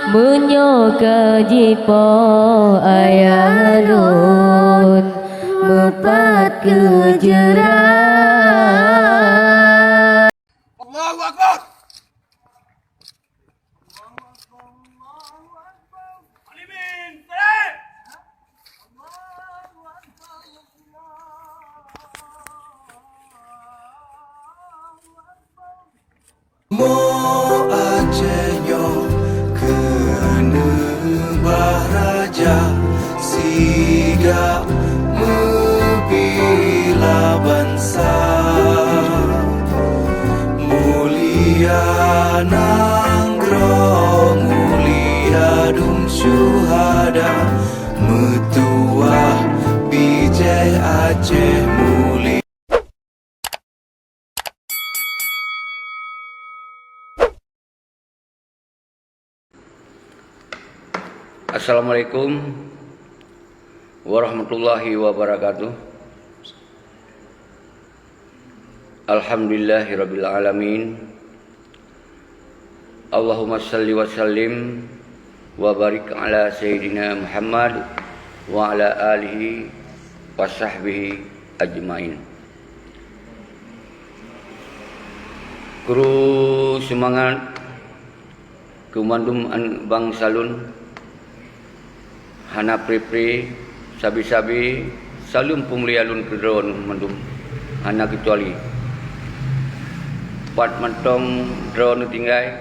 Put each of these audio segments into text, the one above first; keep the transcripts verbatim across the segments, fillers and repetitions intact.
Meunyoe ka jipoh ayah lôn, meupat keu jeurah. Allahu Akbar. Mo Aceh nyoe keuneubah raja, sigak meubila bansa. Mulia nanggroe, mulia dum syuhada, meutuwah bijéh Aceh mulia. Assalamualaikum warahmatullahi wabarakatuh. Alhamdulillahirabbil alamin. Allahumma salli wa sallim wa barik ala sayyidina Muhammad wa ala alihi wa sahbihi ajmain. Kru seumangat keu mandum bansa lôn, hana pre-pre, sabe-sabe, saleuem peumulia lôn keu droeneuh mandum, hana keucuali. Pat mantong droeneuh tinggai,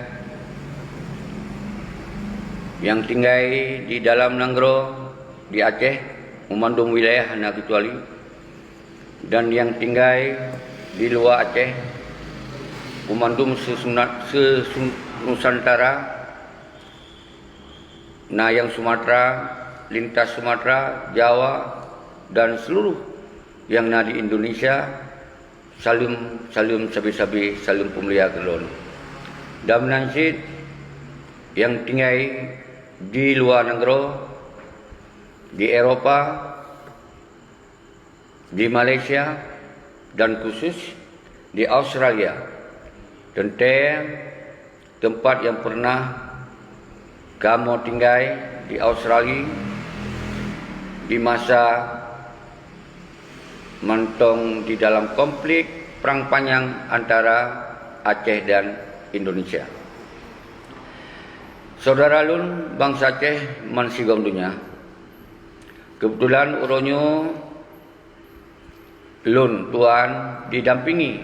nyang tinggai di dalam nanggroe, di Aceh, u mandum wilayah hana keucuali, dan nyang tinggai di luwa Aceh, u mandum sesunat-, sesu-, Nusantara, na nyang Sumatera, lintas Sumatera, Jawa, dan seluruh nyang na di Indonesia, saleuem, saleuem sabe-sabe, saleuem peumulia keu lôn. Dan meunan cit nyang tinggai di luwa nanggroe, di Eropa, di Malaysia, dan khusus di Australia. Teuntée teumpat nyang peureunah kamoe tinggai di Australia di masa mantong di dalam konflik prang panyang antara Aceh dan Indonesia. Syedara lôn bansa Aceh man sigom donya, keubeutulan uroe nyoe lôn tuan didampingi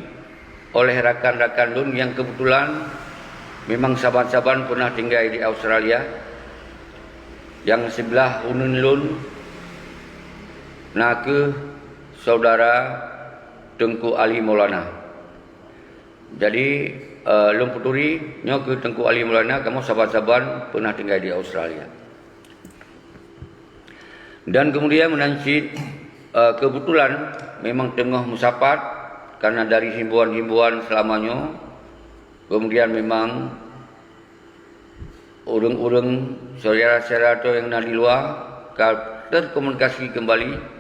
oleh rakan-rakan lôn nyang keubeutulan memang saban-saban peunah tinggai di Australia. Nyang siblah uneuen lôn na kheueh Syedara Teungku Ali Maulana. Jadi, eh, lôn peuturi, nyoe kheueh Teungku Ali Maulana, kamoe saban-saban peunah tinggai di Australia. Dan keumudian meunan cit, eh, keubeutulan memang teungoh meusapat, kareuna dari himbauan-himbauan seulama nyoe, keumudian memang ureuëng-ureuëng, syedara-syedara droe nyang na di luwa ka teukomunikasi keumbali.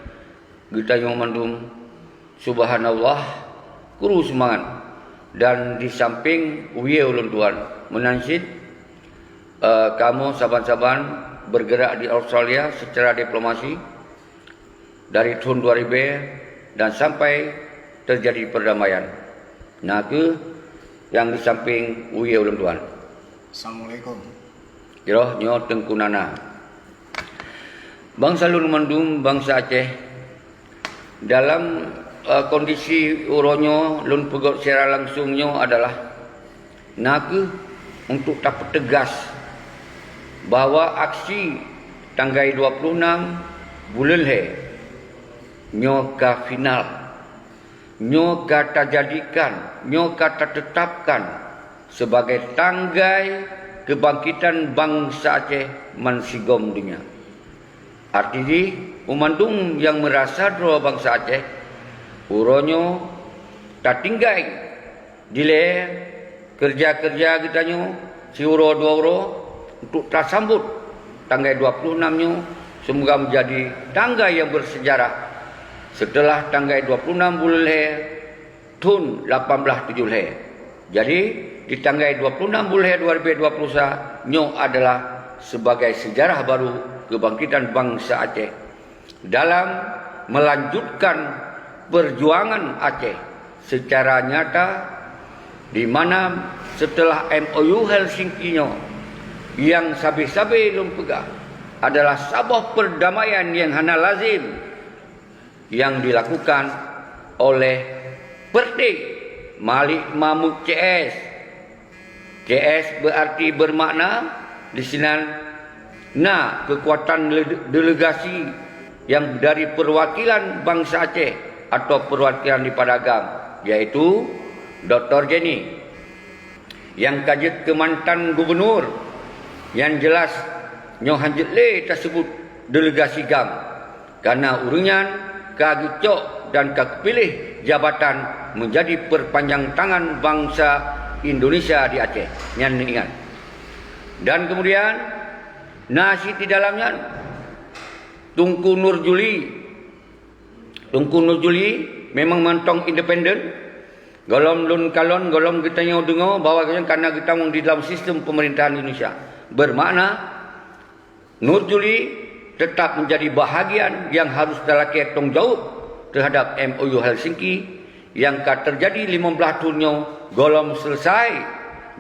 Geutanyoe mandum, subhanallah, kru seumangat. Dan di sampéng wie ulôn tuan, meunan cit, eh, kamoe saban-saban bergerak di Australia secara diplomasi dari thon dua ribèe dan sampai terjadi perdamaian. Na kheueh nyang di sampéng wie ulôn tuan. Assalamualaikum. Jroh nyoe Teungku Nana. Bansa lôn mandum, bansa Aceh, dalam, eh, kondisi uroe nyoe lôn peugöt secara langsung nyoe adalah na kheueh untuk tapeuteugas bahwa aksi tanggai dua puluh enam buleuen lhèe nyoe ka final. Nyoe ka tajadikan, nyoe ka tateutapkan sibagai tanggai keubangkitan bansa Aceh man sigom donya. Arti jih, u mandum nyang meurasa droe bansa Aceh, uroe nyoe tatinggai dilèe keureuja-keureuja geutanyoe siuroe dua uroe untuk tasambot tanggai dua puluh enam nyoe, seumoga meujadi tanggai nyang beuseujarah seuteulah tanggai dua puluh enam buleuen lhèe thon lapan blaih tujoh lhèe. Jadi, di tanggai dua puluh enam buleuen lhèe dua ribèe dua puluh sa nyoe adalah sebagai sejarah baru kebangkitan bangsa Aceh dalam melanjutkan perjuangan Aceh secara nyata, di mana setelah M O U Helsinki nyoe, nyang sabe-sabe lôn peugah adalah saboh perdamaian nyang hana lazim nyang dilakukan oleh Perdeh Malik Mahmud C S. C S berarti bermakna di sinan na kekuatan le-, delegasi nyang dari perwakilan bangsa Aceh atau perwakilan daripada agam, yaitu Doktor Jenny, nyang ka jeuet keu mantan gubernur. Nyang jeulaih, nyoe hana jeuet lé taseubut delegasi gam, karena ureuëng nyan ka geucok dan ka geupiléh jabatan menjadi perpanjang tangan bangsa Indonesia di Aceh. Nyan neuingat. Dan kemudian, na cit di dalam nyan, Teungku Nur Juli. Teungku Nur Juli memang mantong independen. Gohlom lôn kalon, gohlom geutanyoe deungoe bahwa gobnyan kana geutamong di dalam sistem pemerintahan Indonesia. Bermakna, Nur Juli tetap menjadi bahagian nyang harus talakée tanggung jaweueb teuhadap M O U Helsinki nyang ka teujadi limong blaih thon nyoe gohlom seuleusoe,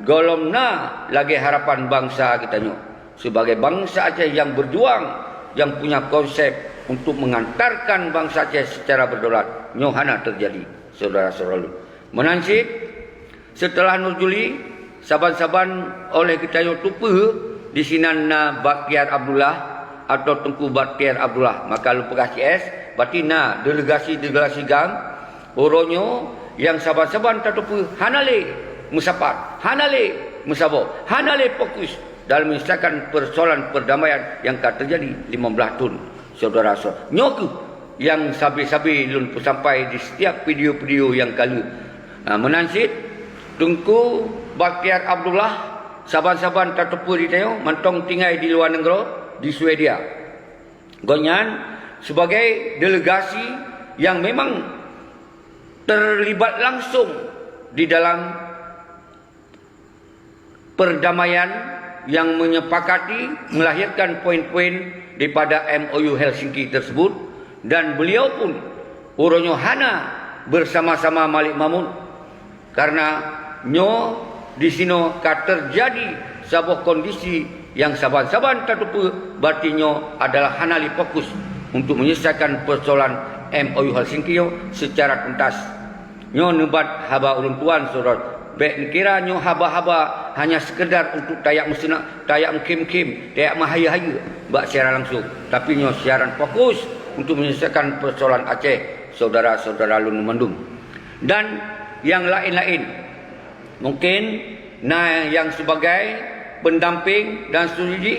gohlom na lagée harapan bansa geutanyoe. Sibagai bansa Aceh nyang berjuang, nyang punya konsep untuk mengantarkan bansa Aceh secara berdaulat, nyoe hana teujadi, syedara-syedara lôn. Meunan cit, seuteulah Nur Juli, saban-saban oleh geutanyoe tupeue di sinan na Baktiar Abdullah atau Teungku Baktiar Abdullah, maka lôn peugah C S, berarti na delegasi-delegasi gam, uroe nyoe nyang saban-saban tatupeue hana lé meusapat, hana lé meusaboh, hana lé fokus dalam menyelesaikan persoalan perdamaian nyang ka teujadi limong blaih thon, syedara-syedara. Nyoe kheueh nyang sabe-sabe lôn peusampai di setiap video-video nyang ka lheueh. Nah, meunan cit, Teungku Baktiar Abdullah saban-saban tatupeue di tanyoe mantong tinggai di luwa nanggroe, di Swedia. Gobnyan sebagai delegasi nyang memang terlibat langsung di dalam perdamaian nyang menyepakati melahirkan poin-poin daripada M O U Helsinki tersebut, dan beliau pun uroe nyoe hana bersama-sama Malik Mahmud, karena nyoe di sinoe ka teujadi saboh kondisi nyang saban-saban tatupeue, berarti nyoe adalah hana lé fokus untuk menyelesaikan persoalan M O U Helsinki nyoe secara tuntas. Nyoe neubat haba ulôn tuan, syedara. Bék neukira nyoe haba-haba hanya sekedar untuk tajak meuseunak, tajak meukhém-khém, tajak meuhayeue-hayeue bak siaran langsung. Tapi nyoe siaran fokus untuk menyelesaikan persoalan Aceh, syedara-syedara lôn mandum. Dan nyang laén-laén. Mungkin na nyang sebagai pendamping dan setuju jih,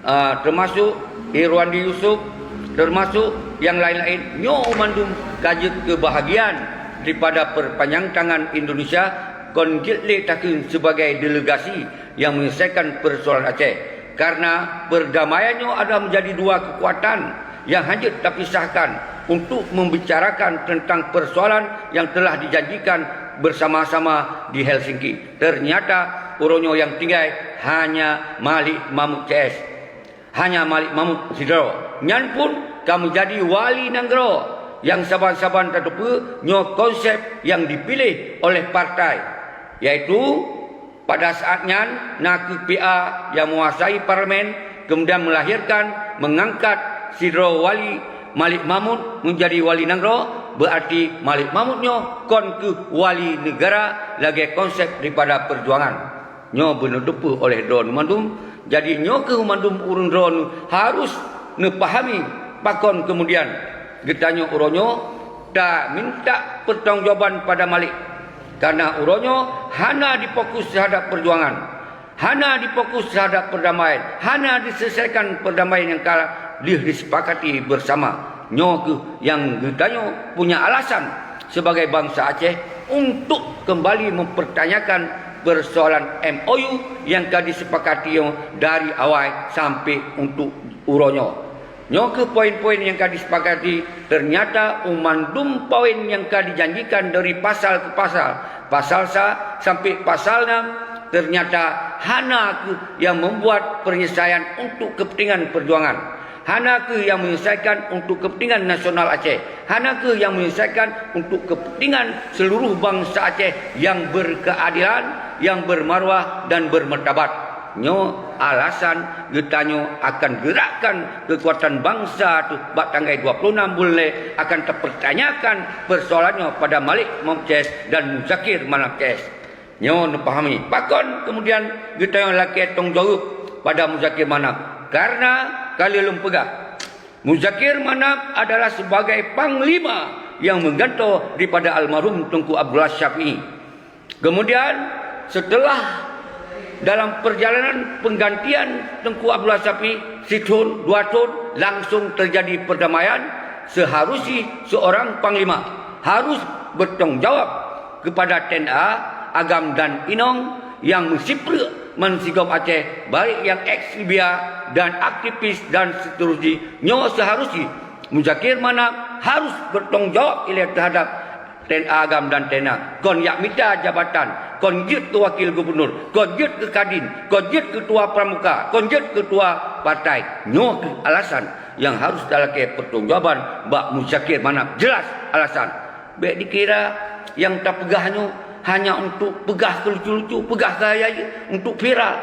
ah, termasuk Irwandi Yusuf, termasuk nyang laén-laén. Nyoe mandum ka jeuet keu bahagian daripada perpanjang tangan Indonesia, kon jeuet lé takheun sebagai delegasi nyang menyelesaikan persoalan Aceh. Karena perdamaian nyoe adalah menjadi dua kekuatan nyang hana jeuet tapisahkan untuk membicarakan tentang persoalan yang telah dijanjikan bersama-sama di Helsinki. Ternyata, uroe nyoe nyang tinggai hanya Malik Mahmud C S. Hanya Malik Mahmud sidroe. Nyan pun ka meujadi wali nanggroe nyang saban-saban tatupeue nyoe konsep nyang dipiléh oleh partai, yaitu pada saat nyan, na kheueh P A nyang menguasai parlemen, kemudian melahirkan, mengangkat sidroe wali Malik Mahmud menjadi wali nanggroe, berarti Malik Mahmud nyoe kon kheueh wali negara lagée konsep daripada perjuangan. Nyoe beuneuteupeu oleh droeneuh mandum, jadi nyoe kheueh mandum ureuëng droeneuh harus neupahami pakon kemudian geutanyoe uroe nyoe taminta pertanggungjawaban pada Malik. Karena uroe nyoe hana difokus terhadap perjuangan, hana difokus terhadap perdamaian, hana diselesaikan perdamaian nyang ka lheueh disepakati bersama. Nyoe kheueh nyang geutanyoe punya alasan sebagai bansa Aceh untuk kembali mempertanyakan persoalan M O U nyang ka disepakati nyoe dari awai sampai untuk uroe nyoe. Nyoe kheueh poin-poin nyang ka disepakati, ternyata u mandum poin nyang ka dijanjikan dari pasal ke pasal, pasal sa sampai pasal enam, Ternyata hana kheueh nyang membuat penyelesaian untuk kepentingan perjuangan. Hana kheueh nyang menyelesaikan untuk kepentingan nasional Aceh. Hana kheueh nyang menyelesaikan untuk kepentingan seluruh bangsa Aceh yang berkeadilan, yang bermarwah dan bermartabat. Nyoe alasan geutanyoe akan gerakkan kekuatan bangsa teuh bak tanggai dua puluh enam buleuen lhèe akan tapertanyakan persoalan nyoe pada Malik Mahmud C S dan Muzakir Manaf C S. Nyoe neupahami. Pakon keumudian geutanyoe lakèe tanggung jaweueb pada Muzakir Manaf? Karena ka lheueh lôn peugah, Muzakir Manaf adalah sebagai panglima nyang meugantoe daripada almarhum Teungku Abdullah Syafi'i. Kemudian, setelah dalam perjalanan penggantian Teungku Abdullah Syafi'i, sithon, dua thon, langsung terjadi perdamaian, seharusnya seorang panglima harus bertanggung jawab kepada T N A, agam dan inong nyang meusipreuk bansigom Aceh, baik nyang eks Libya dan aktivis dan seterusnya. Nyoe seharusnya Muzakir Manaf harus bertanggung jawab ilèe terhadap T N A agam dan T N A. Kon jak mita jabatan, kon jeuet keu wakil gubernur, kon jeuet keu kadin, kon jeuet keutua pramuka, kon jeuet keutua partai. Nyoe kheueh alasan nyang harus talakèe pertanggungjawaban bak Muzakir Manaf. Jelas alasan. Bèk dikira nyang tapeugah nyoe hanya untuk peugah keu lucu-lucu, peugah keu hayeu, untuk viral.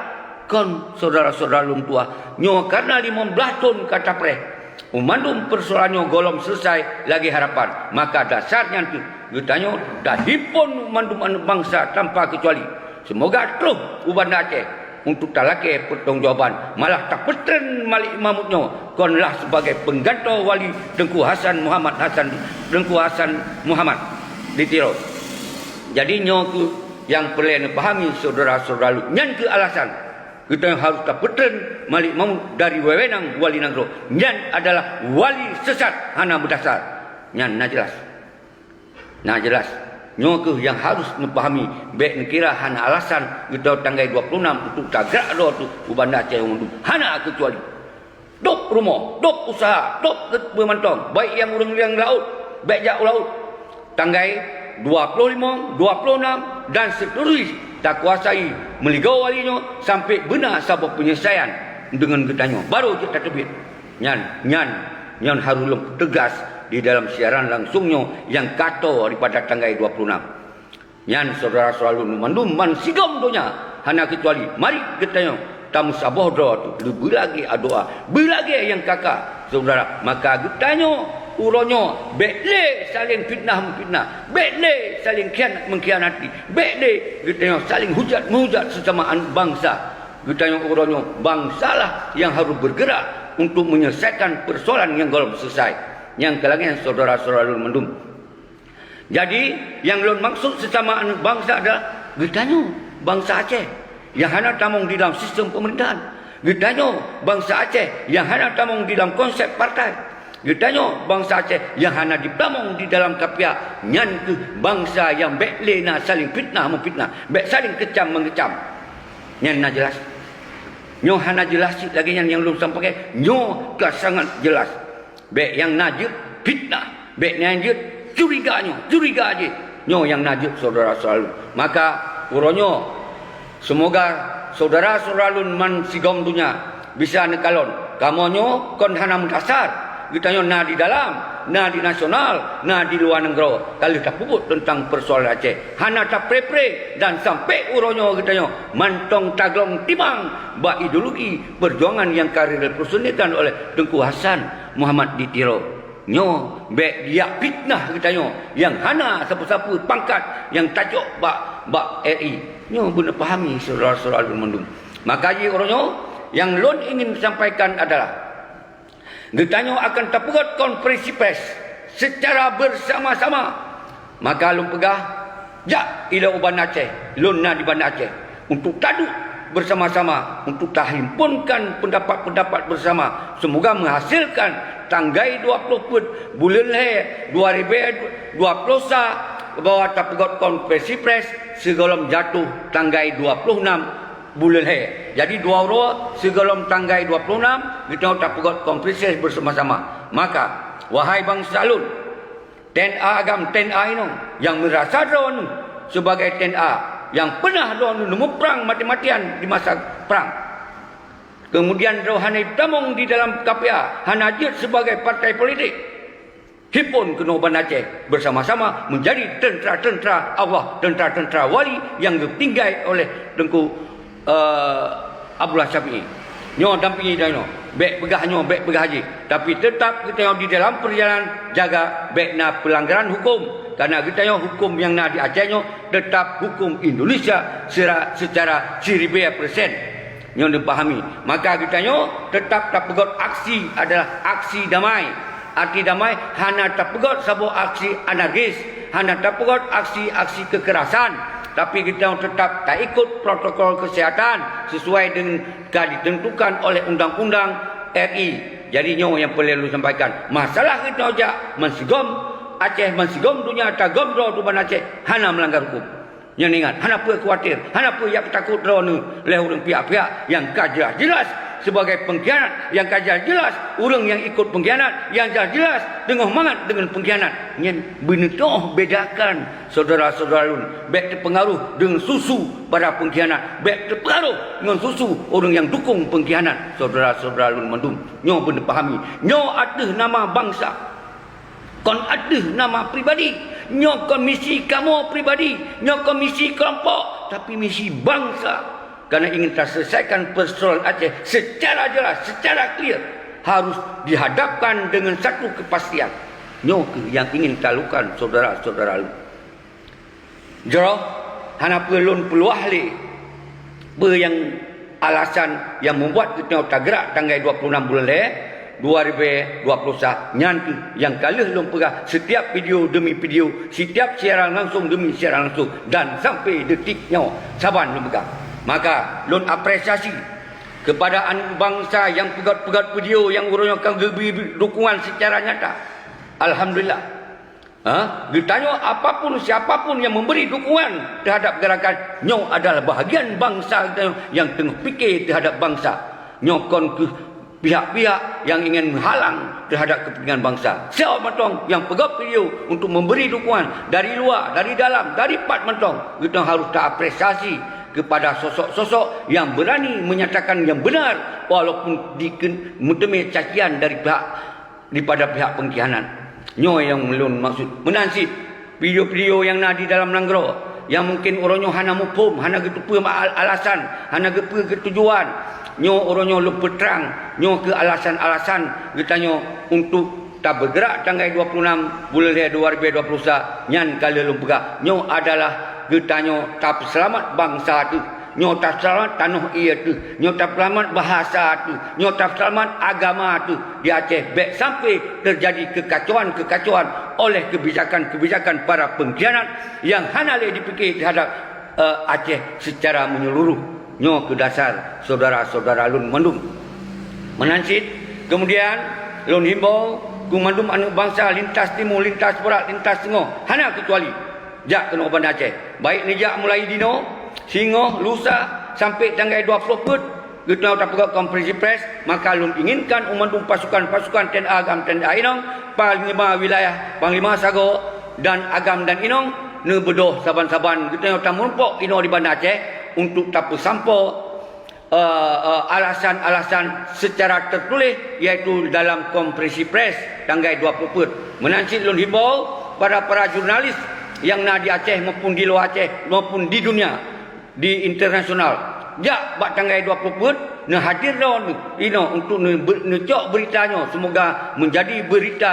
Kon, syedara-syedara lôn tuha, nyoe karena limong blaih thon ka tapreh. Meumandum persoalan nyoe gohlom seuleusai lagèe harapan. Maka dasar nyan kheueh geutanyoe tahimpon meumandum aneuk bansa tanpa keucuali. Seumoga troh u Banda Aceh untuk talakèe pertanggungjawaban, malah tapeutren Malik Mahmud nyoe kon lah sebagai penggantoe wali Teungku Hasan Muhammad Hasan, Teungku Hasan Muhammad di Tiro. Jadi nyoe kheueh nyang peureulèe neupahami syedara-syedara lôn. Nyan kheueh alasan geutanyoe harôh tapeutren Malik Mahmud dari wewenang wali nanggroe. Nyan adalah wali sesat, hana meudasar. Nyan na jeulaih. Na jeulaih. Nyoe kheueh nyang harôh neupahami, bèk neukira hana alasan geutanyoe tanggai dua puluh enam untuk tagrak droe teuh u Banda Aceh nyang mandum. Hana keucuali. Dôb rumoh, dôb useuha, dôb keu peue mantong, baik nyang ureueng nyang laôt, bèk jak u laôt. Tanggai dua puluh limong, dua puluh enam dan seuteurusnya takuasai meuligoe wali nyoe sampoe beuna saboh peunyeuleusoian deungon geutanyoe, barô jeuet tateubiet. Nyan, nyan, nyan harôh lôn peuteugas di dalam siaran langsong nyoe nyang ka tô daripada tanggai dua puluh enam. Nyan syedara-syedara lôn mandum bansigom donya, hana keucuali, mari geutanyoe tameusaboh droe teuh, leubeh lagèe adoa, beulagèe nyang ka-ka, syedara. Maka geutanyoe uroe nyoe bèk lé saléng fitnah-meufitnah, bèk lé saléng khianat-meukhianati, bèk lé geutanyoe saléng hujat-meunghujat sesama aneuk bansa. Geutanyoe uroe nyoe bansalah nyang harôh beugeurak untuk meunyeuleusoikan peusoalan nyang gohlom seuleusai. Nyang keulangèn syedara-syedara lôn mandum. Jadi, nyang lôn maksud sesama aneuk bansa adalah geutanyoe bansa Aceh nyang hana tamong di dalam sistem pemerintahan. Geutanyoe bansa Aceh nyang hana tamong di dalam konsep partai. Geutanyoe bansa Aceh nyang hana jitamong di dalam kapiah, nyan kheueh bansa nyang bèk lé na saléng fitnah-meufitnah, bèk saléng keucam-meukeucam. Nyan na jeulaih. Nyoe hana jeulaih cit lagèe nyan nyang lôn sampaikan. Nyoe ka sangat jeulaih. Bèk nyang na jeuet fitnah, bèk nyang jeuet curiga nyoe, curiga jih. Nyoe nyang na jeuet syedara-syedara lôn. Maka uroe nyoe, seumoga syedara-syedara lôn bansigom donya bisa neukalon. Kamoe nyoe kon hana meudasar. Geutanyoe na di dalam, na di nasional, na di luwa nanggroe. Ka lheueh tapeubuet teuntang peusoalan Aceh. Hana tapré-pré dan sampoe uroe nyoe geutanyoe mantong taglong timang bak ideologi peujuangan nyang ka direpresenkan oleh Teungku Hasan Muhammad di Tiro. Nyoe bèk jijak fitnah geutanyoe nyang hana sapeue-sapeue pangkat nyang tacok bak, bak R I. Nyoe beuneuh pahami syedara-syedara lôn mandum. Maka jih uroe nyoe nyang lôn ingin sampaikan adalah geutanyoe akan tapeugöt konferensi pers secara bersama-sama. Maka lôn peugah, jak ilèe u Banda Aceh, lôn na di Banda Aceh, untuk taduek bersama-sama, untuk tahimpunkan pendapat-pendapat bersama. Semoga menghasilkan tanggai dua puluh peuet buleuen lhèe dua ribèe dua puluh sa bahwa tapeugöt konferensi pers sigohlom jatuh tanggai dua puluh enam buleuen lhèe. Jadi dua uroe sigohlom tanggai dua puluh enam, geutanyoe tapeugöt konferensi bersama-sama. Maka, wahai bansa lôn, T N A agam, T N A inong, nyang meurasa droeneuh sibagai T N A, nyang peunah droeneuh neumuprang maté-matéan di masa prang. Keumudian droe hana jitamong di dalam K P A, hana jeuet sibagai partai politik. Hiphon keunoe Banda Aceh beusama-sama meunjadi teuntra-teuntra Allah, teuntra-teuntra wali nyang geutinggai oleh Teungku, eh, Abdullah Syafi'i. Nyoe dampingi tanyoe, bék peugah nyoe, bék peugah jih, tapi teutap geutanyoe di dalam peurjalanan jaga bék na peulanggaran huköm, kareuna geutanyoe huköm nyang na di Aceh nyoe teutap huköm Indonesia sera-, seucara siribèe persen. Nyoe neupahami. Maka geutanyoe teutap tapeugöt aksi adalah aksi damai. Aksi damai hana tapeugöt saboh aksi anarkis, hana tapeugöt aksi-aksi keukerasan, tapi geutanyoe teutap taikot protokol keuseuhatan sisuai deungon ka ditentukan oleh undang-undang R I. Jadi nyoe nyang peureulée lôn sampaikan. Masalah geutanyoe jak meusigom Aceh, meusigom donya tagom droe tuban Aceh hana meulanggar huköm. Nyan ingat, hana peue khawatir, hana peue jak peutakot droeneuh lé ureuëng pihak-pihak nyang ka jeulaih-jeulaih sibagai pengkhianat, nyang ka jeulaih-jeulaih ureuëng nyang ikot pengkhianat, nyang jeulaih-jeulaih teungoh mangat deungon pengkhianat. Nyan beuneutoh bedakan, syedara-syedara lôn, bék teupeungaruh deungon susu para pengkhianat, bék teupeungaruh ngon susu ureuëng nyang dukong pengkhianat, syedara-syedara lôn mandum. Nyoe beuneuh pahami, nyoe ateueh nama bansa. Kon ateueh nama pribadi, nyoe kon misi kamoe pribadi, nyoe kon misi keulompok, tapi misi bansa. Karena ingin taselesaikan persoalan Aceh secara jelas, secara clear, harus dihadapkan dengan satu kepastian. Nyoe keuh nyang ingin talakukan, syedara-syedara lôn. Jroh hana peue lôn peuluah lé peue nyang alasan nyang meubuat geutanyoe tagrak tanggai dua puluh enam buleuen lhée dua ribu dua puluh sa nyan keuh nyang ka lheueh lôn peugah sitiap video deumi video, sitiap siaran langsung deumi siaran langsung, dan sampai detik nyoe saban lôn peugah. Maka lôn apresiasi kepada aneuk bansa nyang peugöt-peugöt video nyang uroe nyoe ka geubri dukungan secara nyata. Alhamdulillah. Ha? Geutanyoe apapun, siapapun nyang memberi dukungan terhadap gerakan nyoe adalah bahagian bansa geutanyoe nyang teungoh pike terhadap bansa. Nyoe kon keuh pihak-pihak nyang ingin menghalang terhadap kepentingan bansa. Siapa mantong nyang peugöt video untuk memberi dukungan dari luar, dari dalam, dari pat mantong, geutanyoe harus taapresiasi kepada sosok-sosok yang berani menyatakan yang benar walaupun dikeu-, meuteumé cacian dari pihak daripada pihak pengkhianat. Nyoe nyang lôn maksud. Meunan cit, video-video nyang na di dalam nanggroe, nyang mungkin uroe nyoe hana muphom, hana geuteupeue ma-, al-, alasan, hana geuteupeue keutujuan. Nyoe uroe nyoe lôn peutrang, nyoe keuh alasan-alasan geutanyoe untuk tabeugrak tanggai dua puluh enam buleuen lhée dua ribu dua puluh sa nyan ka lheueh lôn peugah. Nyoe adalah geutanyoe tapeuseulamat bansa teuh. Nyoe tapeusalamat tanoh ié teuh, nyoe tapeusalamat bahasa teuh, nyoe tapeusalamat agama teuh di Aceh. Bék sampai teujadi keukacauan-keukacauan oleh keubijakan-keubijakan para peungkhianat nyang hana lé jipike teuhadap, eh, Aceh seucara meunyeuluruh. Nyoe keuh dasar syedara-syedara lôn mandum. Meunan cit, keumudian lôn himbau keu mandum aneuk bansa lintas timu, lintas barat, lintas teungoh, hana keucuali. Jak keunoe Banda Aceh. Baik neujak mulai dinoe, singoh, lusa, sampai tanggai dua ploh peuet, geutanyoe tapeugöt konferensi pres, maka lôn inginkan u mandum pasukan-pasukan T N A agam T N A inong, panglima wilayah, panglima sagoe, dan agam dan inong, neubeudôh saban-saban geutanyoe tameurumpok inoe di Banda Aceh untuk tapeusampoe eh, eh, alasan-alasan secara tertulis, yaitu dalam konferensi pres tanggai dua ploh peuet. Meunan cit lôn himbau pada para jurnalis nyang na di Aceh maupun di luwa Aceh maupun di dunia, di internasional. Jak bak tanggai dua ploh peuet, neuhadir droeneuh inoe untuk neube-, neucok beurita nyoe. Semoga menjadi beurita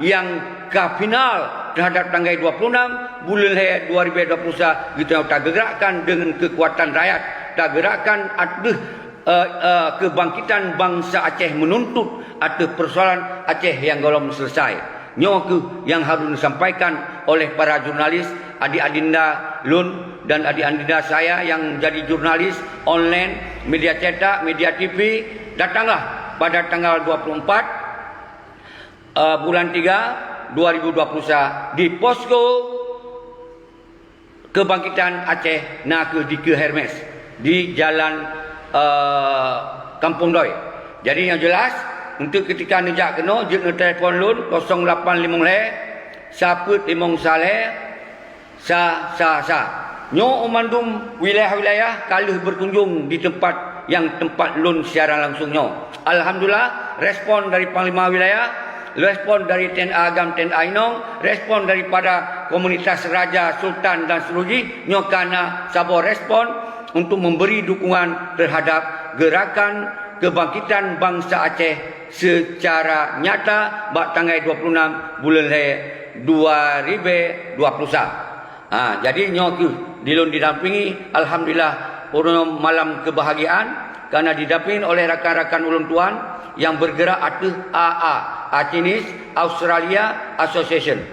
nyang ka final terhadap tanggai dua puluh enam buleuen lhée dua ribu dua puluh sa geutanyoe tagerakkan deungon keukuatan rakyat, tagerakkan ateueh, eh, eh, keubangkitan bansa Aceh meununtut ateueh peusoalan Aceh nyang gohlom seuleusai. Nyoe keuh nyang harôh neusampaikan oleh para jurnalis, adik adinda lôn dan adik adinda saya nyang jadi jurnalis online, media cetak, media T V, datanglah pada tanggal dua puluh empat, eh, bulan tiga, dua ribu dua puluh sa di posko Keubangkitan Aceh nakeuh dikeue Hermes di Jalan, eh, Kampung Doi. Jadi nyang jeulaih, untuk keutika neujak keunoe, jeuet neutelepon lôn kosong lapan limong lhée, sa peuet limong sa lhée, sa sa sa. Nyoe u mandum wilayah-wilayah ka lheueh beukunjong di teumpat nyang teumpat lôn siaran langsung nyoe. Alhamdulillah, respon dari Panglima Wilayah, respon dari TNA GAM, TNA Inong, respon daripada komunitas raja, sultan dan seluruh jih, nyoe ka na saboh respon untuk memberi dukungan terhadap gerakan kebangkitan bangsa Aceh secara nyata bak tanggai dua puluh enam buleuen lhèe dua ribèe dua puluh sa. Ha, jadi nyoe kheueh di lôn didampingi, alhamdulillah, uroe nyoe malam kebahagiaan, karena didampingi oleh rakan-rakan ulôn tuan yang bergerak ateueh A A, Acinis Australia Association.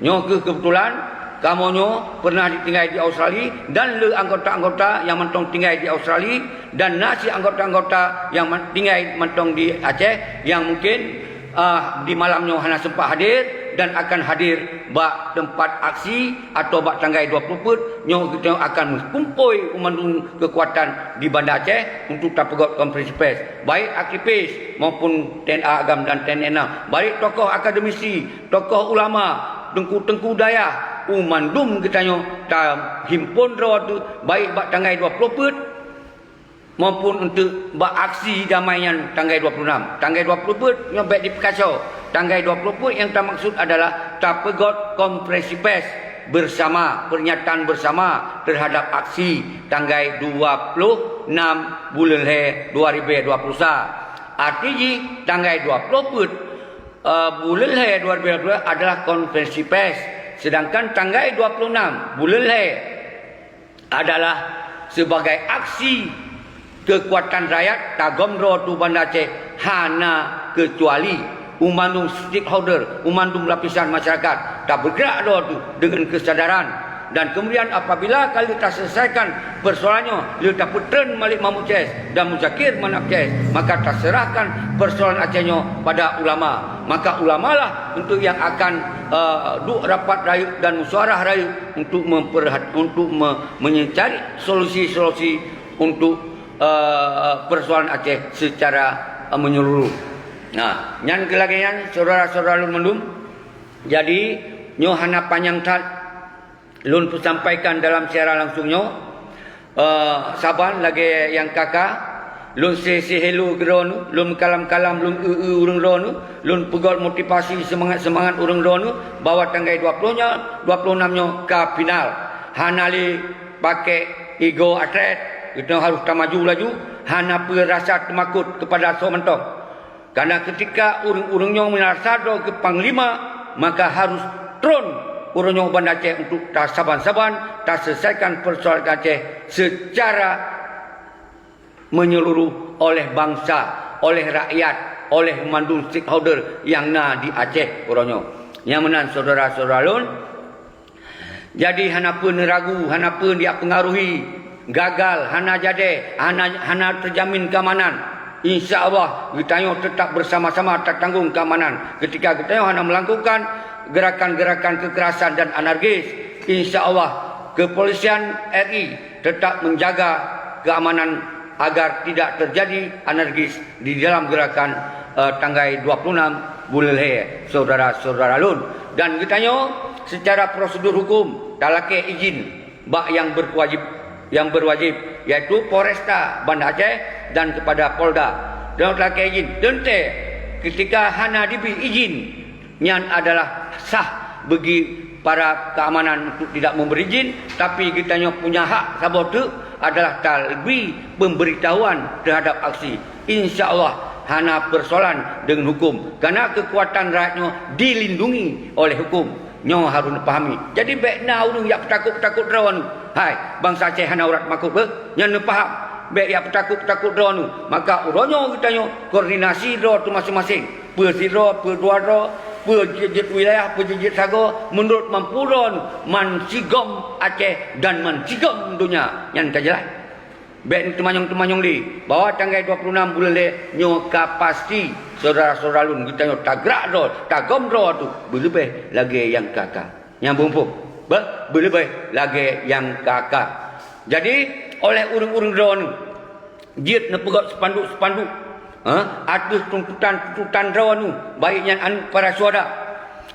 Nyoe kheueh keubeutulan, kamoe nyoe pernah ditinggai di Australia dan le anggota-anggota nyang mantong tinggai di Australia dan na cit anggota-anggota nyang man-, tinggai mantong di Aceh nyang mungkin ah, di malam nyoe hana sempat hadir dan akan hadir bak teumpat aksi atau bak tanggai dua puluh peuet, nyoe geutanyoe akan meukumpôi u mandum keukuatan di Banda Aceh untuk tapeugöt konferensi pers, baik aktivis maupun TNA GAM dan TNA, baik tokoh akademisi, tokoh ulama, teungku-teungku dayah, u mandum geutanyoe tahimpon droe teuh, baik bak tanggai dua puluh peuet, maupun untuk bak aksi damai nyan tanggai dua puluh enam. Tanggai dua puluh peuet nyoe bèk dipeukaco. Tanggai dua puluh peuet nyang tamaksud adalah tapeugöt konferensi pers bersama, pernyataan bersama terhadap aksi tanggai dua puluh enam buleuen lhèe dua ribèe dua puluh sa. Arti jih, tanggai dua puluh peuet, eh, buleuen lhèe dua ribèe dua puluh adalah konferensi pers, sedangkan tanggai dua puluh enam buleuen lhèe adalah sebagai aksi keukuatan rakyat tagöm droe teuh Banda Aceh hana keucuali u mandum stakeholder, u mandum lapisan masyarakat tabeugerak droe teuh deungon keusadaran. Dan kemudian apabila ka lheueh taselesaikan persoalan nyoe, lheueh tapeutreun Malik Mahmud C S dan Muzakir Manaf C S, maka taserahkan persoalan Aceh nyoe pada ulama. Maka ulamalah untuk yang akan, eh, duek rapat rayeuk dan musyawarah rayeuk untuk memperhat-, untuk me-, mencari solusi-solusi untuk, eh, persoalan Aceh secara, eh, menyeluruh. Nah, nyan keuh lagèe nyan, syedara-syedara lôn mandum. Jadi, nyoe hana panyang that lôn peusampaikan dalam siaran langsung nyoe. Eh, saban lagèe nyang ka-ka, lôn say-say hello keu droeneuh, lôn meukalam-kalam, lôn eu-eu ureueng droeneuh, lôn peugöt motivasi seumangat-seumangat ureueng droeneuh bahwa tanggai dua puluh nyoe, dua puluh enam nyoe ka final. Hana lé pakai ego atlet, geutanyoe harôh tamaju laju, hana peue rasa teumakot keupada soe mantong. Karena keutika ureueng-ureueng nyoe meurasa droe keu panglima, maka harôh tron ureueng nyoe u Banda Aceh untuk tasaban-saban taselesaikan persoalan Aceh secara menyeluruh oleh bansa, oleh rakyat, oleh mandum stakeholder nyang na di Aceh uroe nyoe. Nyang meunan syedara-syedara lôn, jadi hana peue neuragu, hana peue dipengaruhi, gagal, hana jadi, hana, hana teujamin keamanan. Insya Allah, geutanyoe teutap beusama-sama tatanggong keamanan. Keutika geutanyoe hana meulakukan geurakan-geurakan keukerasan dan anarkis, insya Allah, keupolisian R I teutap menjaga keamanan agar tidak terjadi anarkis di dalam geurakan, eh, tanggai dua puluh enam buleuen lhèe, syedara-syedara lôn. Dan geutanyoe secara prosedur hukum talakèe izin bak nyang berwajib, nyang berwajib, yaitu Polresta Banda Aceh dan kepada Polda. Dan talakèe izin, teuntèe keutika hana dibri izin, nyan adalah sah bagi para keamanan untuk tidak memberi izin, tapi geutanyoe punya hak saboh teuk adalah tabri pemberitahuan terhadap aksi. Insya Allah hana persoalan deungon hukum, karena keukuatan rakyat nyoe dilindungi oleh hukum. Nyoe harôh neupahami. Jadi bèk na ureueng jak peutakot-peutakot droeneuh. Hai, bansa Aceh hana urat makot beuh, nyan neupaham. Bèk jak peutakot-peutakot droeneuh. Maka uroe nyoe geutanyoe koordinasi droe teuh maséng-maséng. Peue sidroe, peue dua droe, peue jeuet-jeuet wilayah, peue jeuet-jeuet sagoe, meunurot mampu droeneuh, man sigom Aceh dan man sigom donya. Nyan ka jeulaih. Bèk neuteumanyong-teumanyong lé, bahwa tanggai dua puluh enam buleuen lhèe nyoe ka pasti, syedara-syedara lôn, geutanyoe tagrak droe, tagom droe teuh beuleubèh lagèe nyang ka-ka. Nyang beumpôh, beuh, beuleubèh lagèe nyang ka-ka. Jadi, oleh ureueng-ureueng droeneuh, jeuet neupeugöt spanduk-spanduk, ha, ateueh tuntutan-tuntutan droeneuh, baik nyan aneuk para syuhada,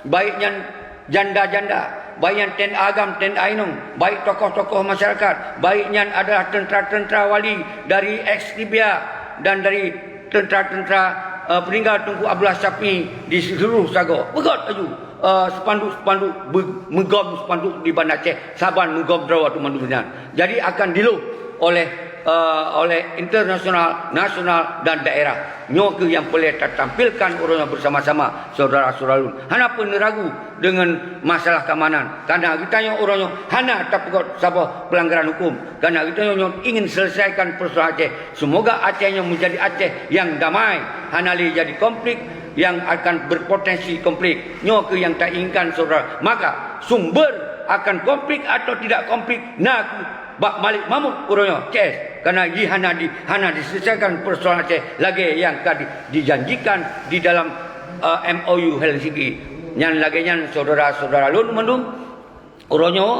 baik nyan janda-janda, baik nyan TNA GAM, TNA inong, baik tokoh-tokoh masyarakat, baik nyan adalah tentara-tentara wali dari ex Libya dan dari tentara-tentara, eh, peninggal Teungku Abdullah Syafi'i di seluruh sagoe. Beugöt laju, eh, spanduk-spanduk, be-, meugöm spanduk di Banda Aceh, saban meugöm droe tu mandum nyan. Jadi akan diloh oleh, eh, oleh internasional, nasional dan daerah. Nyoe keuh nyang peureulée tatampilkan uroe nyoe bersama-sama, saudara-saudara lôn. Hana peureulée ragu deungon masalah keamanan. Karena geutanyoe uroe nyoe hana tapeugöt saboh pelanggaran huköm. Karena geutanyoe nyoe ingin selesaikan persoalan Aceh. Semoga Aceh nyoe menjadi Aceh yang damai, hana lé jadi konflik yang akan berpotensi konflik. Nyoe keuh nyang tainginkan, saudara. Maka sumber akan konflik atau tidak konflik na keuh bak Malik Mahmud uroe nyoe, C S. Karena jih hana di, hana diselesaikan persoalan Aceh lagée nyang ka di, dijanjikan di dalam, eh, M O U Helsinki. Nyan lagée nyan, saudara-saudara lôn mandum, uroe nyoe,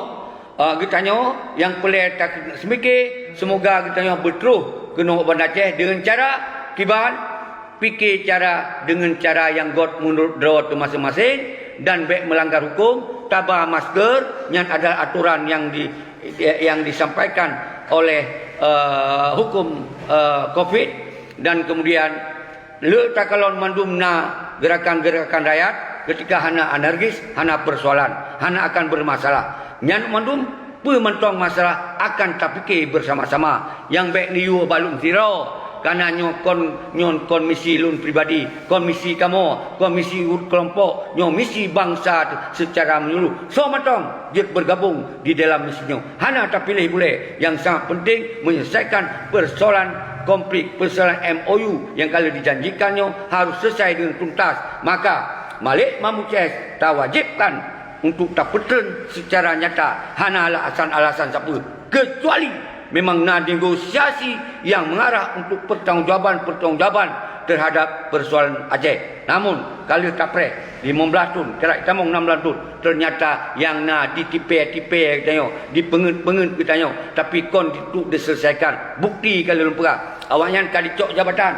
eh, geutanyoe nyang peureulée taseumike, semoga geutanyoe beutroh keunoe u Banda Aceh deungon cara kiban, pike cara deungon cara nyang göt meunurot droe teuh maséng-maséng dan bék meulanggar huköm, taba masker, nyan adalah atoran nyang di, nyang disampaikan oleh, eh, huköm, eh, covid, dan kemudian le takalon mandum na gerakan-gerakan rakyat ketika hana anarkis, hana persoalan, hana akan bermasalah. Nyan mandum peue mantong masalah akan tapike bersama-sama. Nyang bék neuyue bak lôn sidroe, karena nyoe kon, nyoe kon misi lôn pribadi, kon misi kamoe, kon misi ureuëng keulompok, nyoe misi bansa secara menyeluruh. Soe mantong jeuet bergabung di dalam misi nyoe. Hana tapiléh bulée, nyang sangat penting menyelesaikan persoalan konflik, persoalan M O U nyang ka lheueh dijanjikan nyoe harus selesai dengan tuntas. Maka, Malik Mahmud C S tawajibkan untuk tapeutrön secara nyata, hana alasan-alasan sapeue, kecuali memang na negosiasi yang mengarah untuk pertanggungjawaban-pertanggungjawaban terhadap persoalan Aceh. Namun, ka lheueh tapreh limong blaih thon, kira tamong nam blaih thon, ternyata nyang na ditipée-tipée geutanyoe, dipeungeut-peungeut geutanyoe, tapi kon untuk diselesaikan. Bukti ka lheueh lôn peugah, awaknyan ka dicok jabatan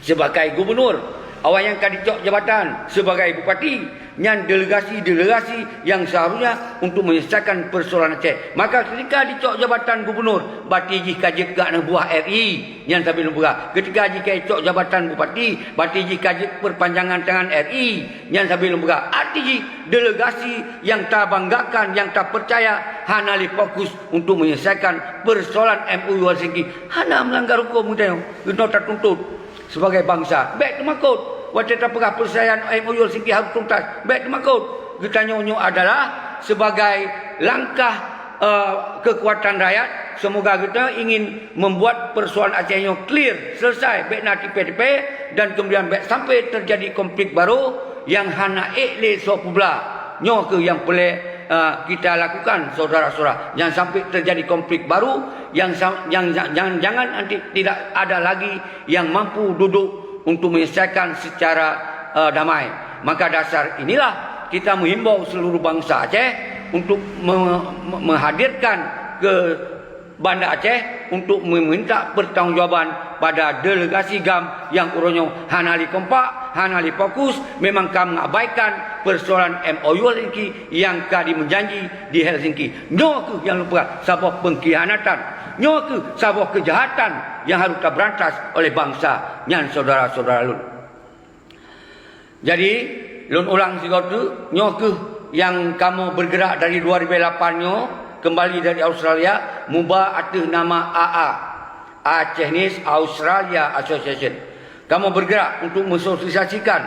sebagai gubernur, awaknyan ka dicok jabatan sebagai bupati, nyan delegasi-delegasi yang seharusnya untuk menyelesaikan persoalan Aceh. Maka ketika dicok jabatan gubernur, berarti jih ka jeuet keu aneuk buah R I, nyan sabe lôn peugah. Ketika jih ka jicok jabatan bupati, berarti jih ka jeuet perpanjangan tangan R I, nyan sabe lôn peugah. Arti jih, delegasi yang tabanggakan, yang tapercaya, hana lé fokus untuk menyelesaikan persoalan M O U Helsinki. Hana melanggar huköm geutanyoe, geutanyoe tatuntut sebagai bansa. Bék teumakot. Watée tapeugah persoalan M O U Helsinki harus tuntas, bék teumakot. Geutanyoe nyoe adalah sebagai langkah, eh, kekuatan rakyat. Semoga geutanyoe ingin membuat persoalan Aceh nyoe clear, selesai, bék na tipée-tipée, dan kemudian bék sampai terjadi konflik baru nyang hana ék lé soe peublah. Nyoe keuh nyang peureulée, eh, kita lakukan, saudara-saudara. Jangan sampai terjadi konflik baru yang sa-, yang, yang, jangan, jangan nanti tidak ada lagi yang mampu duduk untuk menyelesaikan secara, eh, damai. Maka dasar inilah kita menghimbau seluruh bangsa Aceh untuk me-, me-, menghadirkan ke Banda Aceh untuk meminta pertanggungjawaban pada delegasi GAM yang uroe nyoe hana lé kompak, hana lé fokus, memang ka mengabaikan persoalan M O U Helsinki yang ka dimeujanji di Helsinki. Nyoe keuh nyang lôn peugah saboh pengkhianatan. Nyoe keuh saboh keujahatan nyang harôh tabeurantas oleh bansa nyan, syedara-syedara lôn. Jadi, lôn ulang sigoe teuk, nyoe keuh nyang kamoe beugeurak dari dua ribu lapan nyoe, keumbali dari Australia, muba ateueh nama A A, Acehnese Australia Association. Kamoe beugeurak untuk meusosialisasikan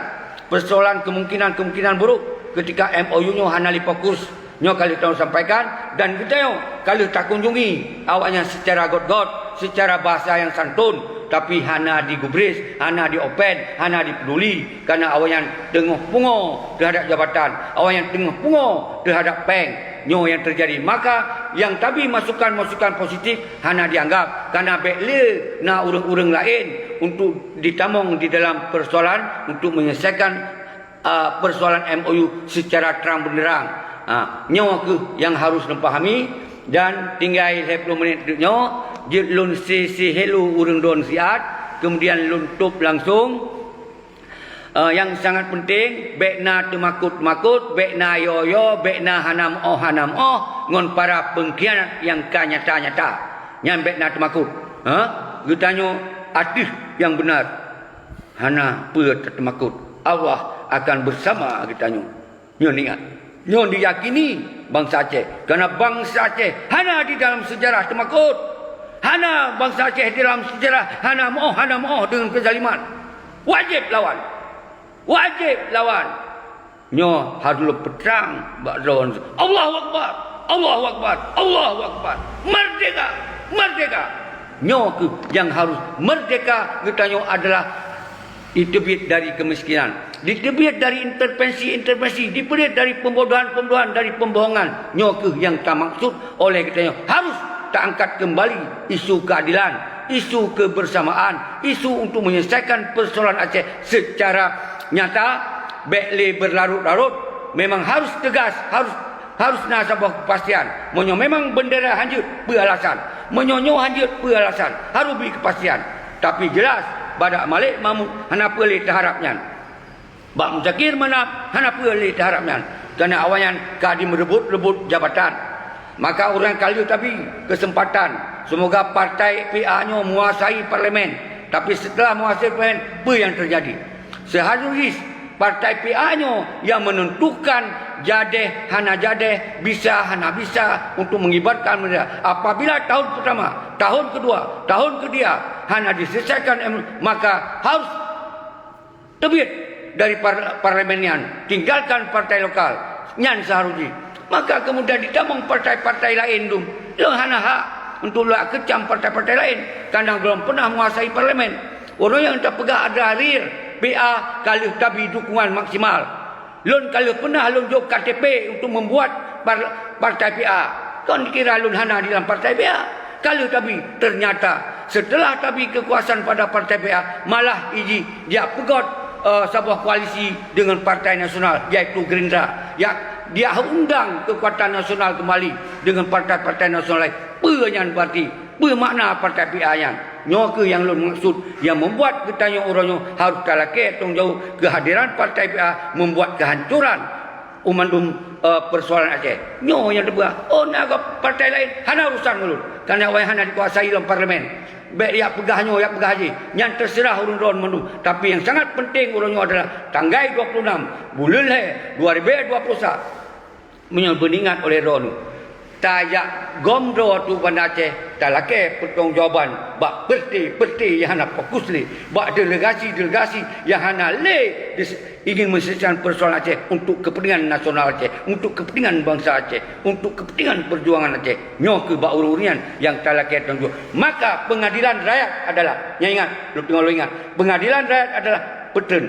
peusoalan keumungkinan-keumungkinan buruk keutika M O U nyoe hana lé fokus. Nyoe ka lheueh tanyoe sampaikan dan geutanyoe ka lheueh takunjungi awaknyan seucara göt-göt, seucara bahasa nyang santôn, tapi hana digubris, hana diopen, hana dipeuduli, kareuna awaknyan teungoh pungo teuhadap jabatan, awaknyan teungoh pungo teuhadap péng. Nyoe nyang teujadi. Maka, nyang tabri masukan-masukan positif hana dianggap, kareuna bék lé na ureuëng-ureuëng laén untuk ditamong di dalam peusoalan untuk menyelesaikan, a, peusoalan M O U seucara trang beunderang. A, nyoe keuh nyang harôh neupahami, dan tinggai lhée ploh menit nyoe, jeuet lôn say-say hello ureuëng droen siat, keumudian lôn tôb langsong. Eh, nyang sangat penting, bék na teumakot-makot, bék na yo-yo, bék na hana meu'oh-hana meu'oh ngon para peungkhianat nyang ka nyata-nyata. Nyan bék na teumakot. Ha? Geutanyoe ateueh nyang beuna. Hana peue tateumakot. Allah akan bersama geutanyoe. Nyoe ingat. Nyoe diyakini bansa Aceh. Karena bansa Aceh hana di dalam sejarah teumakot. Hana bansa Aceh di dalam sejarah hana meu'oh, hana meu'oh deungon kezaliman. Wajéb lawan. Wajéb lawan. Nyoe harôh lôn peutrang bak droeneuh. Allahu Akbar! Allahu Akbar! Allahu Akbar! Merdeka! Merdeka! Nyoe kheueh nyang harôh merdeka geutanyoe adalah diteubiet dari kemiskinan, diteubiet dari intervensi-intervensi, diteubiet dari pembodohan-pembodohan, dari pembohongan. Nyoe kheueh nyang tamaksud oleh geutanyoe harôh taangkat keumbali isu keadilan, isu kebersamaan, isu untuk menyelesaikan persoalan Aceh secara nyata, bék lé berlarut-larut. Memang harôh teugas, harôh, harôh na saboh kepastian. Meunyoe memang bendera hanjeuet, peue alasan? Meunyoe nyoe hanjeuet, peue alasan? Harôh bri kepastian. Tapi jelas, bak Malik Mahmud hana peue lé teuharab nyan. Bak Muzakir Manaf hana peue lé teuharab nyan, karena awaknyan ka jimeureubot-reubot jabatan. Maka ureuëng ka lheueh tabi keuseumpatan, seumoga partai P A nyoe meuasai parlemen. Tapi seuteulah meuasai parlemen, peue nyang teujadi? Seuharôh jih partai P A nyoe nyang meunentukan jadéh hana jadéh, bisa hana bisa untuk mengibarkan bendera. Apabila tahun pertama, tahun kedua, tahun ketiga hana diselesaikan, maka harôh teubiet dari par-, parlemen nyan, tinggalkan partai lokal nyan seuharôh jih. Maka kemudian ditamong partai-partai laén dum. Lôn hana hak untuk lôn keucam partai-partai laén, karena gohlom peunah menguasai parlemen. Ureuëng nyang tapeugah adalah real P A ka lheueh tabi dukungan maksimal. Lôn ka lheueh peunah lôn jok K T P untuk membuat par-, partai P A. Kon kira lôn hana di dalam partai P A. Ka lheueh tabi, ternyata seuteulah tabi keukuasaan pada partai P A, malah iji jak peugöt, eh, saboh koalisi deungon partai nasional, yaitu Gerindra. Jak, jak undang keukuatan nasional keumbali deungon partai-partai nasional laén. Peue nyan beurati? Peue makna partai P A nyan? Nyoe kheueh nyang lôn maksud, nyang membuat geutanyoe uroe nyoe harôh talakée tanggong jaweueb keuhadiran partai P A membuat keuhancoran u mandum, eh, persoalan Aceh. Nyoe nyang teupeugah, oh, na partai laén, hana urusan ulôn. Karena awaknyan hana dikuasai lam parlemen. Bék jak peugah nyoe, jak peugah jih. Nyan teuseurah ureuëng droeneuh mandum. Tapi nyang sangat penting uroe nyoe adalah tanggai dua puluh enam buleuen lhée dua ribu dua puluh satu. Meunyoe beuingat oleh droeneuh, tajak gom droe teuh Banda Aceh, talakée peutanggung jawaban bak peureute-peureute nyang hana fokus lé, bak delegasi-delegasi nyang hana lé dis-, ingin menyelesaikan persoalan Aceh untuk kepentingan nasional Aceh, untuk kepentingan bansa Aceh, untuk kepentingan perjuangan Aceh. Nyoe kheueh bak ureuëng-ureuëng nyan nyang talakée tanggong jaweueb. Maka pengadilan rakyat adalah, nyan ingat, lôn teungoh lôn ingat, pengadilan rakyat adalah peutreun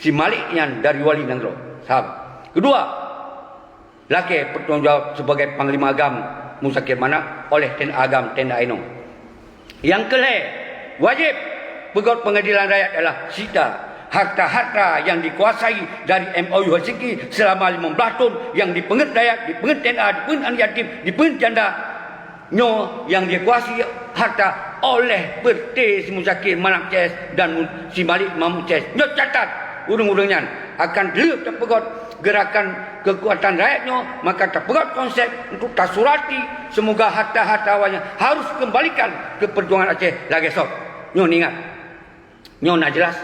si Malik nyan dari wali nanggroe. Satu. Kedua, lakée peutanggung jaweueb sibagai Panglima GAM Muzakir Manaf oleh T N A GAM T N A inong. Nyang keu lhée, wajéb peugöt pengadilan rakyat adalah sita harta-harta nyang dikuasai dari M O U Helsinki seulama limong blaih thon nyang dipeungeut rakyat, dipeungeut T N A, dipeungeut aneuk yatim, dipeungeut janda. Nyoe nyang dikuasai harta oleh peureute si Muzakir Manaf C S dan mu-, si Malik Mahmud C S. Nyoe catat, ureuëng-ureuëng nyan akan lheueh tapeugöt geurakan keukuatan rakyat nyoe, maka tapeugöt konsep untuk tasurati, seumoga harta-harta awaknyan harôh keumbalikan keu peujuangan Aceh lagée soe. Nyoe ingat. Nyoe na jeulaih.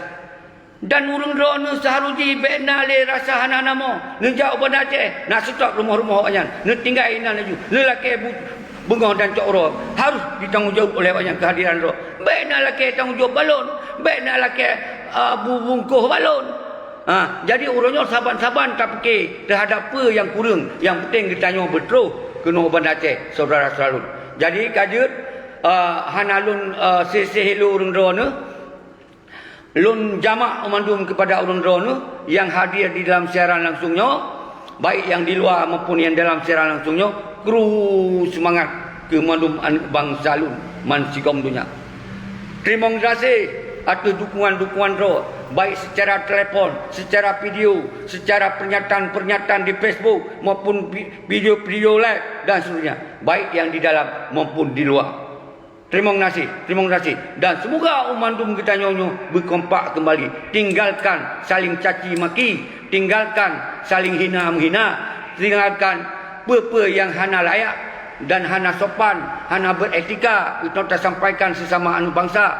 Dan ureuëng droeneuh seuharôh jih bék na lé rasa hana-hana mo. Neujak u Banda Aceh, na seutôt rumoh-rumoh awaknyan. Neutinggai inan laju. Neulakée bu-, beungoh dan cok uroe. Harôh jitanggung jaweueb oleh awaknyan keuhadiran droe. Bék na lakée tanggung jaweueb bak lôn. Bék na lakée, a, bu-, bungkôh bak lôn. Ha, jadi uroe nyoe saban-saban tapike teuhadap peue nyang kureueng. Nyang penting geutanyoe beutroh keunoe u Banda Aceh, syedara-syedara lôn. Jadi ka jeuet, a, hana lôn, a, siseh lôn ureuëng droeneuh. Lôn jamak mandum keupada ureuëng droeneuh nyang hadir di dalam siaran langsung nyoe, baik nyang di luwa maupun nyang dalam siaran langsung nyoe, kru seumangat keu mandum aneuëk bansa lôn bansigom donya. Teurimong gaséh ateueh dukungan-dukungan droe, baik seucara telepon, seucara video, seucara pernyataan-pernyataan di Facebook maupun vi-, video-video live dan seterusnya, baik nyang di dalam maupun di luwa. Teurimong gaséh, teurimong gaséh. Dan seumoga u mandum geutanyoe nyoe beukompak keumbali. Tinggalkan saléng caci maki, tinggalkan saléng hina meuhina, tinggalkan peue-peue nyang hana layak dan hana sopan, hana beuetika untuk tasampaikan sesama aneuk bansa.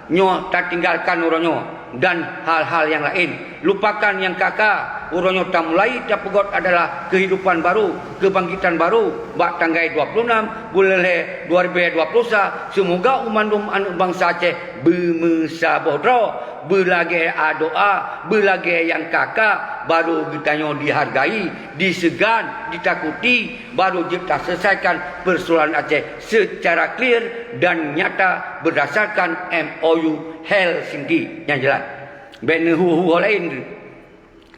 Nyoe tatinggalkan uroe nyoe dan hal-hal nyang laén. Lupakan nyang ka-ka, uroe nyoe tamulai tapeugot adalah keuhidupan baru, keubangkitan baru bak tanggai dua puluh enam buleuen lhée dua ribée dua puluh sa. Seumoga u mandum aneuk bansa Aceh beumeusaboh droe, beulagée adoa, beulagée nyang ka-ka, baru geutanyoe dihargai, diseugan, ditakuti, baru jeuet taseulesaikan peusoalan Aceh seucara clear dan nyata beurdasarkan M O U Helsinki nyang jeulaih. Bék neuhu-hu laén.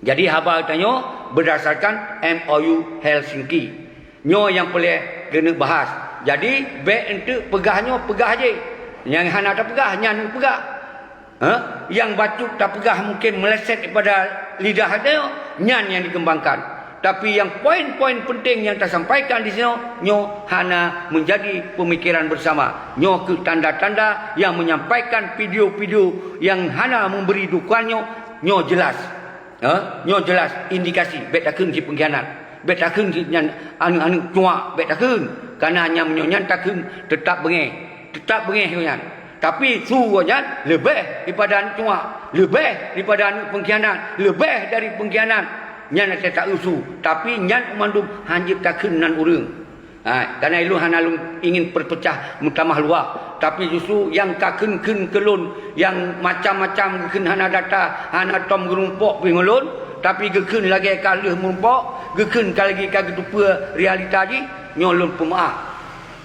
Jadi haba tanyoe beurdasarkan M O U Helsinki. Nyoe nyang peureulée keuneuk bahas. Jadi bék eunteuk peugah nyoe peugah jih. Nyang hana tapeugah nyan neupeugah. Ha? Nyang bacut tapeugah mungken meuleset daripada lidah tanyoe, nyan nyang dikeumbangkan. Tapi nyang poin-poin peunteng nyang tasampaikan di sinoe nyoe hana meunjadi peumikeran beusama. Nyoe keuh tanda-tanda nyang meunyampaikan video-video nyang hana meubri dukungan nyoe, nyoe jeulaih. Ha? Nyoe jeulaih indikasi bék takheun cit peungkhianat. Bék takheun cit nyan aneuk-aneuk cuak, bék takheun. Kareuna nyang meunyoe nyan takheun teutap beungéh. Teutap beungéh gobnyan. Tapi su gobnyan leubeh daripada aneuk cuak, leubeh daripada aneuk peungkhianat, leubeh dari peungkhianat. Nyan hase taeu su, tapi nyan mandum hanjeuet takheun nan ureuëng. Ha, kareuna ulôn hana lôn ingin peupeucah meutamah luwah, tapi justru nyang ka kheun-kheun keu lôn, nyang macam-macam geukheun hana data, hana tom geurumpok pih ngon lôn, tapi geukheun lagée ka lheueh meurumpok, geukheun ka lagée ka geuteupeue realita jih, nyoe lôn peumeuáh.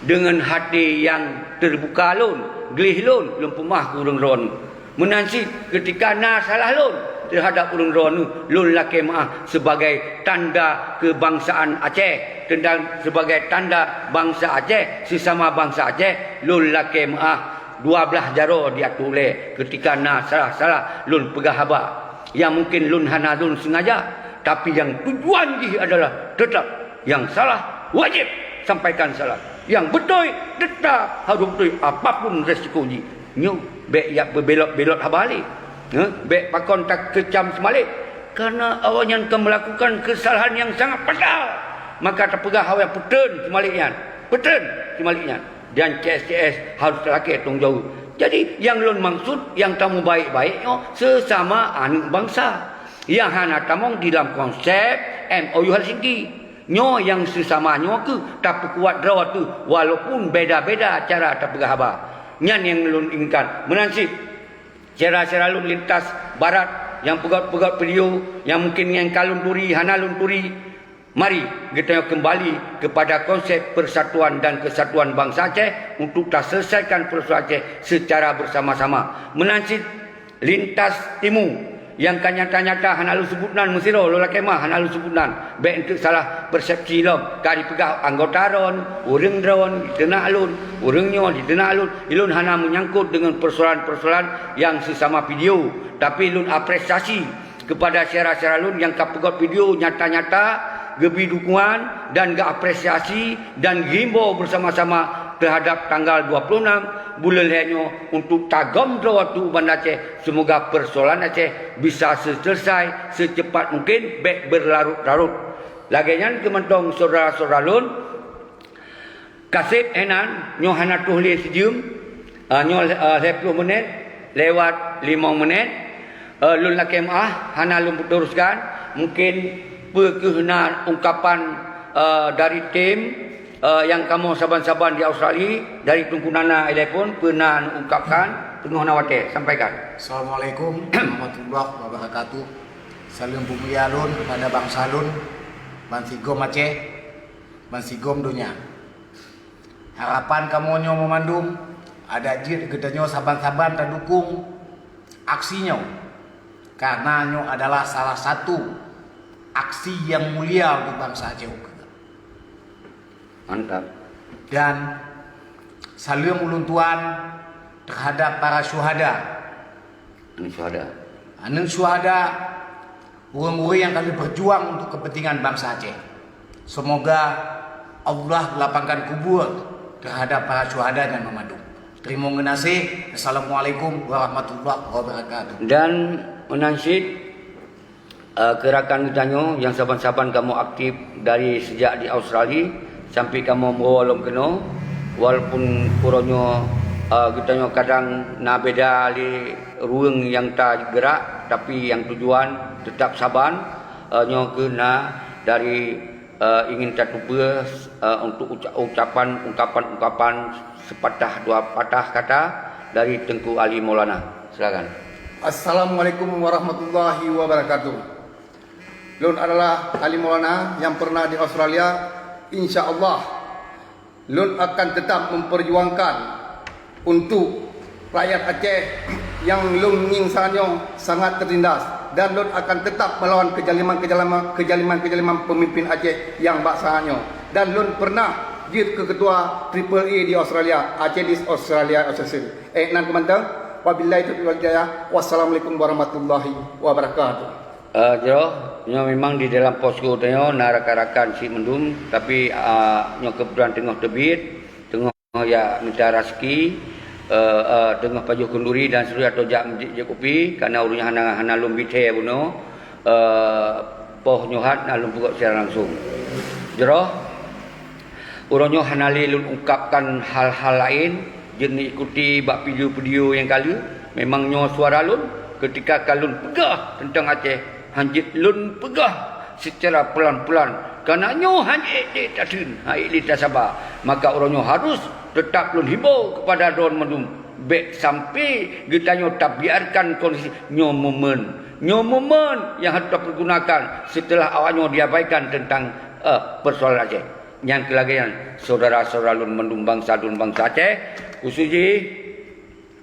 Deungon hati nyang teubuka lôn, gleh lôn, lôn peumeuáh keu ureuëng droeneuh. Meunan cit, keutika na salah lôn teuhadab ureuëng droeneuh, lôn lakée meuáh sibagai tanda keubangsaan Aceh, tanda sibagai tanda bansa Aceh, sisama bansa Aceh, lôn lakée meuáh. Dua blaih jaroe diatulée keutika na salah-salah lôn peugah haba. Nyang mungken lôn hana lôn seungaja, tapi nyang tujuan jih adalah teutap nyang salah wajéb sampaikan salah. Nyang beutôi teutap harôh beutôi apapun resiko jih. Nyoe bék jak beubelot-belot haba lé. Heh, bék pakon takeucam seumalek. Kareuna awaknyan ka meulakukan keusalahan nyang sangat fatal. Maka tapeugah awaknyan peuteun seumalek nyan. Peuteun seumalek nyan. Dan C S C S harôh talakée tanggung jaweueb. Jadi, nyang lôn maksud, nyang tamubaék-baék nyoe seusama aneuk bansa nyang hana tamong di lam konsep M O U Helsinki. Nyoe nyang seusama nyoe keuh tapeukuat droe teuh, walaupun beda-beda cara tapeugah haba. Nyan nyang lôn inginkan. Meunan cit, syedara-syedara lôn lintas barat nyang peugét-peugét video nyang mungken nyang ka lôn turi, hana lôn turi, mari geutanyoe keumbali keupada konsep persatuan dan kesatuan bansa Aceh untuk taseulesaikan peusoalan Aceh seucara beusama-sama. Meunan cit lintas timu nyang ka nyata-nyata hana lôn seubut nan meusidroe, lôn lakée meuáh hana lôn seubut nan. Bék eunteuk salah persepsi lom, ka jipeugah anggota droen, ureuëng droen diteunak lôn, ureuëng nyoe diteunak lôn. Ulôn hana meunyangkot deungon peusoalan-peusoalan nyang seusama video, tapi lôn apresiasi keupada syedara-syedara lôn nyang ka peugét video nyata-nyata geubri dukungan dan geuapresiasi dan geuimbô beusama-sama teuhadab tanggal dua puluh enam buleuen lhée nyoe untuk tagom droe teuh u Banda Aceh. Seumoga peusoalan Aceh bisa seuseulesai seuceupat mungken, bék beurlarot-larot. Lagée nyan keuh mantong syedara-syedara lôn, ka seb hainan, nyoe hana troh lé sijeuem, ah, nyoe, ah, lhée ploh menit lewat limong menit. Eh, lôn lakée meuáh hana lôn peuteruskan, mungken peu kheueh na ungkapan, eh, dari tim, eh, nyang kamoe saban-saban di Australia, dari Teungku Nana ilée phon, peu na neuungkapkan, teungoh na watée, sampaikan. Assalamualaikum warahmatullahi wabarakatuh. Saleuem peumulia lôn keupada bansa lôn, bansigom Aceh, bansigom donya. Harapan kamoe nyoe meumandum adak jeuet geutanyoe saban-saban tadukong aksi nyoe, kareuna nyoe adalah salah satu aksi nyang mulia untuk bansa Aceh ukeue. Mantap. Dan saleuem ulôn tuan teuhadap para syuhada. Aneuëk syuhada. Aneuëk syuhada, ureuëng-ureuëng nyang ka lheueh berjuang untuk kepentingan bansa Aceh. Semoga Allah lapangkan kubur terhadap para syuhada nyan meumandum. Teurimong geunaséh. Assalamualaikum warahmatullahi wabarakatuh. Dan meunan cit, eh, keu rakan geutanyoe nyang saban-saban kamoe aktif dari sejak di Australia sampai kamoe meuwoe lom keunoe, walaupun uroe nyoe, eh, geutanyoe kadang na beda lé ruweueng nyang tageurak, tapi nyang tujuan teutap saban, eh, nyoe keuh na dari eh, ingin tateupeue, eh, untuk uca-, ucapan, ungkapan-ungkapan sepatah dua patah kata dari Teungku Ali Maulana. Silakan. Assalamualaikum warahmatullahi wabarakatuh. Lôn adalah Ali Maulana nyang pernah di Australia. Insya Allah, lôn akan tetap memperjuangkan untuk rakyat Aceh nyang lôn ngieng saat nyoe sangat tertindas, dan lôn akan tetap melawan kezaliman-kezaliman, kezaliman-kezaliman pemimpin Aceh nyang bak saat nyoe. Dan lôn pernah jeuet keu ketua Triple A di Australia, Aceh Dis Australia Association. Eh, nan keumantöng, wabillahi taufiq wal hidayah. Wassalamualaikum warahmatullahi wabarakatuh. Eh, jroh, nyoe memang di dalam posko tanyoe na rakan-rakan cit mandum, tapi, ah, nyoe keubeutulan teungoh teubiet, teungoh jak mita raseuki, eh, eh, teungoh pajoh kheunduri dan seterusnya atau jak meujeuk-jeuk kupi, karena ureueng nyan hana, hana lôn bi thèe bunoe, eh, poh nyoe hat na lôn peugöt secara langsung. Jroh, uroe nyoe hana lé lôn ungkapkan hal-hal laén, jeuet neuikuti bak video-video nyang ka lheueh. Memang nyoe suara lôn, keutika ka lôn peugah teuntang Aceh, hanjeuet lôn peugah seucara peulan-peulan, karena nyoe hana ék lé tatheun, hana ék lé tasaba. Maka uroe nyoe harôh teutap lôn himbô keupada droe mandum, bék sampai geutanyoe tabiarkan kondisi nyoe momen. Nyoe momen nyang harôh tapeurgunakan seuteulah awak nyoe diabaikan teuntang, eh, peusoalan Aceh. Nyang keu lagèe nyan, syedara-syedara lôn mandum bansa lôn bansa Aceh, khusus jih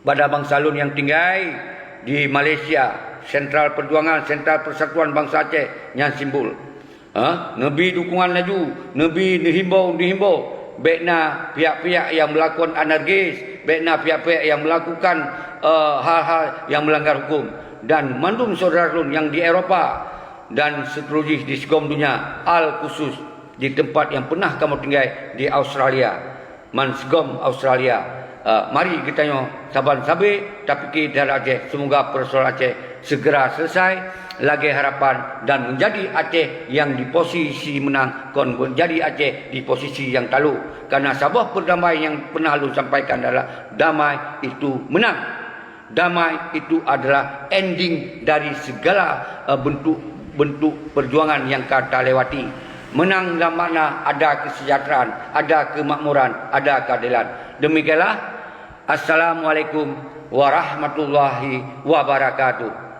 bak bansa lôn nyang tinggai di Malaysia, Sentral Perjuangan, Sentral Persatuan Bansa Aceh nyan simbol. Ha? Neubi dukungan laju, neubi neuhimbô, neuhimbô. Bék na pihak-pihak nyang meulakukan anarkis, bék na pihak-pihak nyang meulakukan, eh, hal-hal nyang meulanggar huköm. Dan mandum syedara lôn nyang di Eropa dan seterusjih di sigom donya, al khusus di teumpat nyang peunah kamoe tinggai di Australia. Mansigom Australia, eh, mari geutanyoe saban sabe tapike dan Aceh, semoga peusoalan Aceh segera selesai lagèe harapan dan menjadi Aceh nyang di posisi meunang, kon menjadi Aceh di posisi nyang talo. Karena saboh peudamai nyang peunah lôn sampaikan adalah damai itu menang. Damai itu adalah ending dari segala, eh, bentuk-bentuk perjuangan nyang ka talewati. Menang dalam makna ada kesejahteraan, ada kemakmuran, ada keadilan. Demikianlah. Assalamualaikum warahmatullahi wabarakatuh.